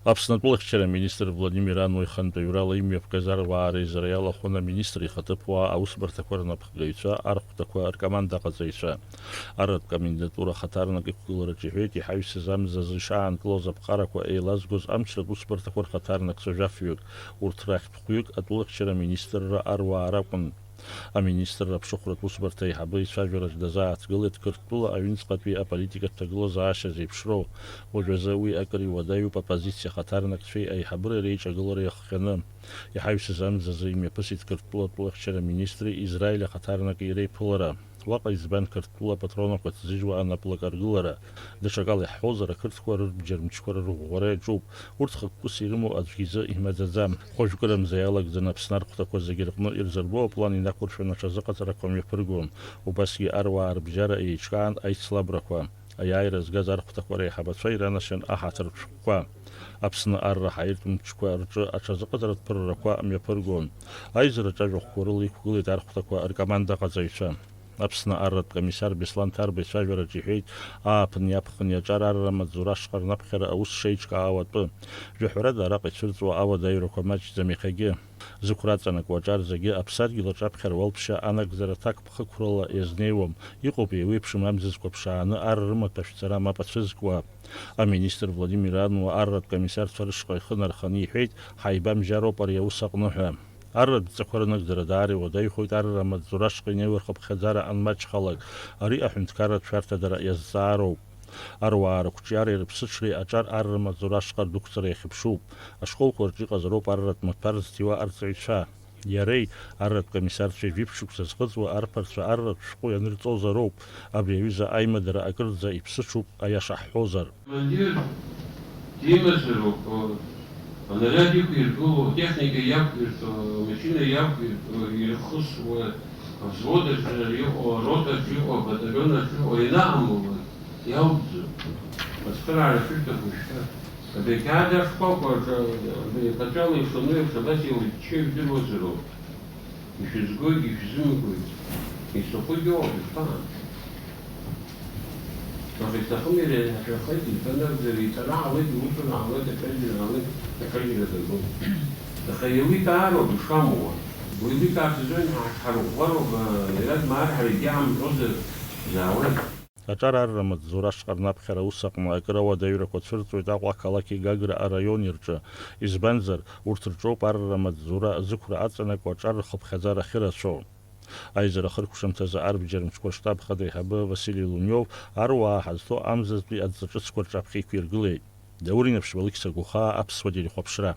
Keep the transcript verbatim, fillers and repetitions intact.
Аԥсны атәылахьчара аминистр Владимир Ано ихантәаҩрала имҩаԥгаз аруаа реизара иалахәын аминистр ихаҭыԥуаа, аусбарҭақәа рнапхгаҩцәа, архәҭақәа ркомандаҟаҵаҩцәа. Арратә комендатура ахаҭарнак иқәгылараҿ иҳәеит, иҳаҩсыз амзазы ишаанкылоз аԥҟарақәа еилазгоз амчратә усбарҭақәа рхаҭарнакцәа жәафҩык, урҭ рахьтә хәҩык атәылахьчара аминистрра аруаа ракәын. Аминистрра аԥшыхәратә усбарҭа аиҳабы ицәажәараҿ дазааҭгылеит Қырҭтәыла аҩныҵҟатәи аполитикатә ҭагылазаашьа зеиԥшроу. Уажәазы уи акыр иуадаҩуп аоппозициа ахаҭарнакцәеи аиҳабыреи реиҿагылара иахҟьаны. Иҳаҩсыз амзазы имҩаԥысит Қырҭтәыла атәылахьчара аминистри Израиль ахаҭарнаки реиԥылара. Уаҟа избан Қырҭтәыла апатронақәа ҭзыжьуа анаплакы аргылара. Даҽакала иаҳҳәозар, ақырҭқәа рырбџьар мчқәа рырӷәӷәара иаҿуп. Урҭ хықәкыс ирымоу аӡәгьы изы имаӡаӡам. Хәажәкырамза иалагӡаны Аԥсны архәҭақәа зегьы рҟны ирзырбо аплан инақәыршәаны аҽазыҟаҵарақәа мҩаԥыргон. Убасгьы аруаа рыбжьара еиҿкаан аицлабрақәа. Аиааира згаз архәҭақәа реиҳабацәа иранашьан аҳаҭыртә шәҟәқәа. Аԥсны арра ҳаиртә мчқәа рҿы аҽазыҟаҵаратә ԥыррақәа мҩаԥыргон. Аизараҿы ажәахәқәа рыла иқәгылеит архәҭақәа ркомандаҟаҵаҩцәа. Аԥсны арратә комиссар Беслан Ҭарба ицәажәараҿы иҳәеит, ааԥыни аԥхыни аҿар арра амаҵзура ашҟа рнаԥхьара аус шеиҿкаау атәы. Жәаҳәарада араҟа ицәырҵуа ауадаҩрақәа маҷӡам иахьагьы. Зықәра аҵанакуа аҿар зегьы аԥсадгьыл аҿаԥхьара уалԥшьа анагӡара аҭакԥхықәрала иазнеиуам, иҟоуп еиуеиԥшым амзызқәа ԥшааны ар рымаҭәа шәҵара мап ацәызкуа. Аминистр Владимир Ано арратә комиссарцәа рышҟа ихы нарханы иҳәеит, ҳаибамжьароуп ари аус аҟны ҳәа. Арратә дҵақәа рынагӡара даара иуадаҩхоит арра амаҵзура ашҟа инеиуа рхыԥхьаӡара анмаҷхалак, ари аҳәынҭқарратә шәарҭадара иазҵаароуп. Аруаа рықәҿиареи рыԥсыҽреи аҿар арра амаҵзура ашҟа рдәықәҵара иахьыԥшуп. Ашколқәа рҿы иҟазароуп арратә маҭәар зҭиуа арҵаҩцәа. Иареи арратә комиссарцәеи жәиԥшь шықәса зхыҵуа арԥарцәа арратә шәҟәы ианырҵозароуп. Абри аҩыза аимадара акырӡа иԥсыҽуп, аиаша ҳҳәозар. Командир димазароуп, анаряд иқәиргыло, атехника иақәиртәо, амашьына иақәиртәо, ирхысуа, авзвод аҿы иҟоу, арота аҿы иҟоу, абаталион аҿы иҟоу, ианаҳамоуа, иалҵӡом. Ацхыраара шәырҭаху шәҳәа. Абри ақьаад ашкәакәа рҿы, абри аԥаҵәала ишану еиԥш, абас еилаччо ижәдыруазароуп. Ишәызгогь, ишәзымгогь, изҭахугь ыҟоуп, ишԥа? Аха изҭахым иара иаҳшәахеит, избан акәзар, иҵара ҟалеит, иусура ҟалеит, аԥенџьыр ҟалеит, аԥенџьыр адагылоуп. Аха еиликаароуп ишамуа. Уеиликаарц азыҳәан ҳа-, ҳарӷәӷәароуп, а, иара дмаар ҳара егьаҳамҳәозар заауеит. Аҿар арра амаҵзура ашҟа рнаԥхьара аус аҟны акыр ауадаҩрақәа цәырҵуеит Аҟәа ақалақьи Гагра араиони рҿы. Избанзар, урҭ рҿоуп арра амаҵзура зықәра аҵанакуа аҿар рхыԥхьаӡара ахьырацәоу. Аизара ахыркәшамҭазы арбџьар мчқәа рштаб хада аиҳабы Васили Лунев аруаа ҳазҭо амзазтәи адҵа ҿыцқәа рҿаԥхьа иқәиргылеит. Даур Инаԥшьба, Алықьса Гәахаа, Аԥсуа телехәаԥшра.